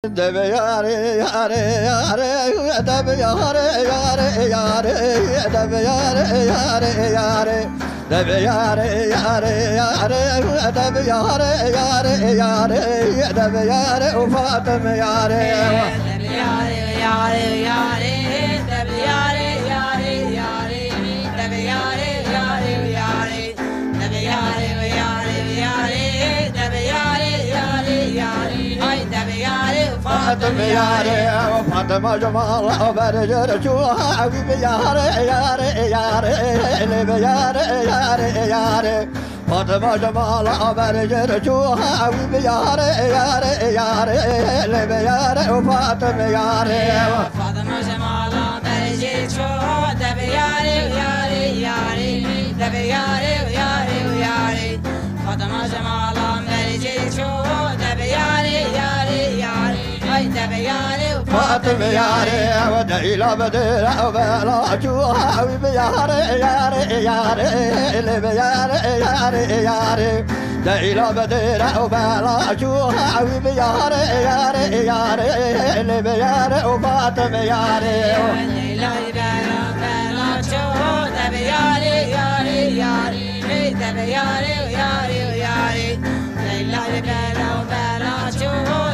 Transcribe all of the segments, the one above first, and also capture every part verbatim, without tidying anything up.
Debe yare yare yare, debe yare yare yare, debe yare yare yare, debe yare yare yare, debe yare yare yare, debe yare û Fatim yare. Debe yare yare yare, debe yare yare yare, debe yare yare yare. Debe yare we yare we yare, debe yare yare yare, ay debe yare Fatıma yare. Fatıma Cemal berjir çuha evi be yare yare yare, le be yare yare yare. Fatıma Cemal berjir çuha evi be yare yare yare, le be yare Fatıma yare. Fatıma Cemal berjir çuha debe yare yare yare. Debe yare yare yare. Fatıma Cemal berjê ço debe yare yare yare. Ay debe yare Fatıma yare. Ve de ila bedere ve la ço havi be yare yare yare. Le be yare yare yare. De ila bedere ve la ço havi be yare yare yare. Le be yare Fatıma yare. Leyla bela bela ço debe yare yare yare. Debe yare yare yare. Leyla bela bela ço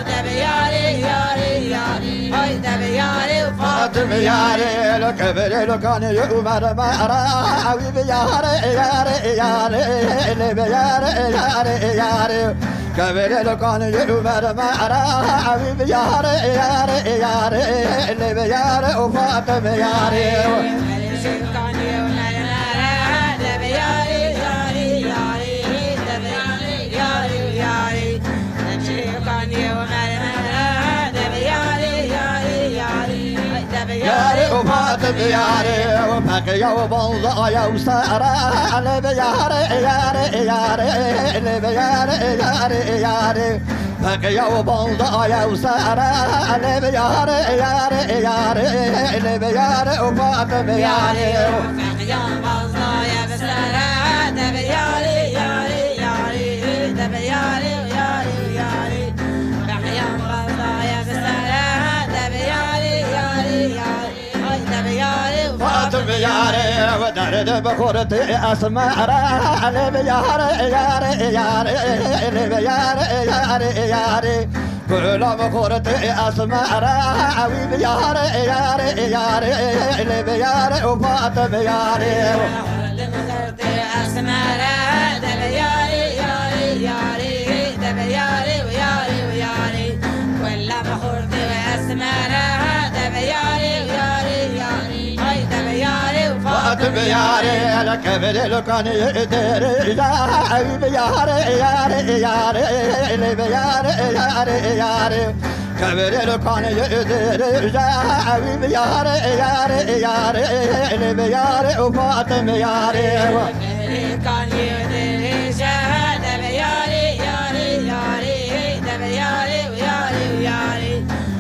debe yare yare yare. Ay debe yare Fatıma yare. Lo kebere lo kane yo umar mara. Avi be yare yare yare. Le be yare yare yare. Kevere lo kane yo umar mara. Avi be yare yare yare. Le be yare Fatıma yare. Yare û Fatıma yare, û Feqiya û Balda aya û Sara, le be yare yare yare, le be yare yare yare. Feqiya û Balda aya û Sara, le be yare yare yare, le be yare û Fatıma yare. Feqiya Balda aya û Sara, le be yare yare yare, le be yare yare yare. Feqiya Balda aya û Sara, le be yare yare yare. Fatıma yare, ve derde bi xortê esmera, le be yare yare yare, le be yare yare yare. Kula bi xortê esmera, evi be yare yare yare, le be yare û Fatıma yare. Esmera, debe yare yare yare, debe yare yare yare. Kula bi xortê esmera, debe yare yare yare. Ay debe yare Fatıma yare, le kevere lo kane dere ya, evi be yare yare yare, le be yare yare yare. Kevere lo kane dere ya, evi be yare yare yare, le be yare û Fatıma yare. Kevere kane dere ya, debe yare yare yare, debe yare yare yare.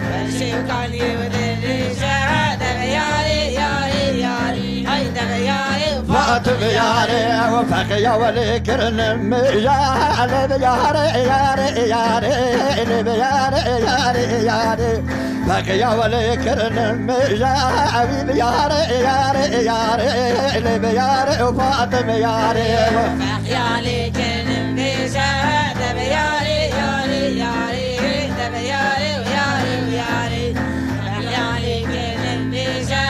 Berşê kane dere ya, debe yare yare yare. Ay debe yare Fatıma yare, ve Feqiya ve lê kirin mija, le be yare yare yare, le be yare yare yare. Feqiya ve lê kirin mija, evi be yare yare yare, le be yare û Fatıma yare. Feqiya lê kirin mija, debe yare yare yare, debe yare yare yare. Feqiya lê kirin mija,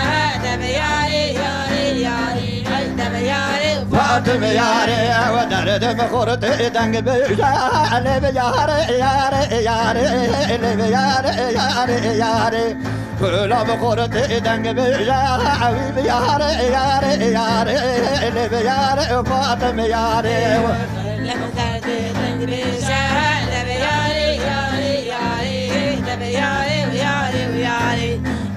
debe yare yare yare. Fatıma yare, ev derdim xortê deng bêje, le be yare yare yare, le be yare yare yare. Kula bi xortê deng bêje, ev be yare yare yare, le be yare Fatıma yare. Lem derdê deng bêje, le be yare yare yare, le be yare yare yare.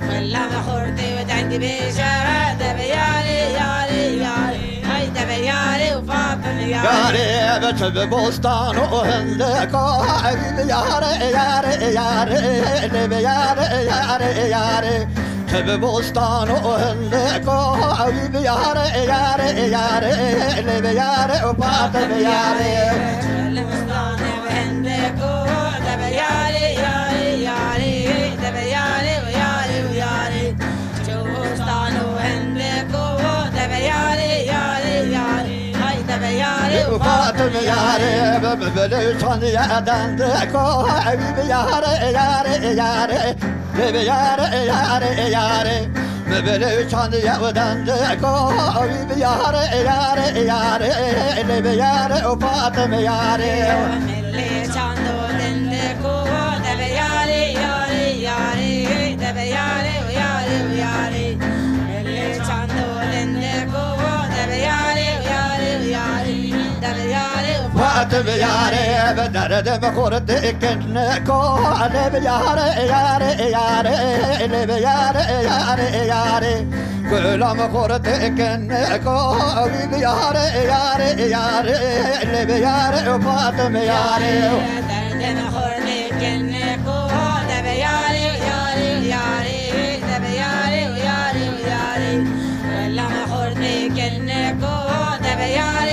Kula bi xortê deng bêje, le be yare yare yare. Ay debe yare û Fatıma yare. Yare, be çi bi bostan û hindika, evi be yare yare yare, le be yare yare yare. Çi bi bostan û hindika, evi be yare yare yare, le be yare û Fatıma yare. Çi bi bostan û hindika, debe yare yare yare, Yare, be, be, bele çandiye dendeko, evi be yare, yare, yare. Be, be yare, yare, yare. Be, bele çandiye dendeko, evi be yare, yare, yare. Le be yare, o Fatıma yare. Milli çando dendeko, de be yare, yare, yare. De be yare, yare, yare. Milli çando dendeko, de be yare, yare, yare. De be yare, Fatıma yare, be derdê me xurt dikin ko, le be yare, yare, yare, le be yare, yare, yare. Gula me xurt dikin ko, wî be yare, yare, yare, le be yare, Fatıma yare. Derdê me xurt dikin ko, de be yare, yare, yare, de be yare, yare, yare. Gula me xurt dikin ko, de be yare.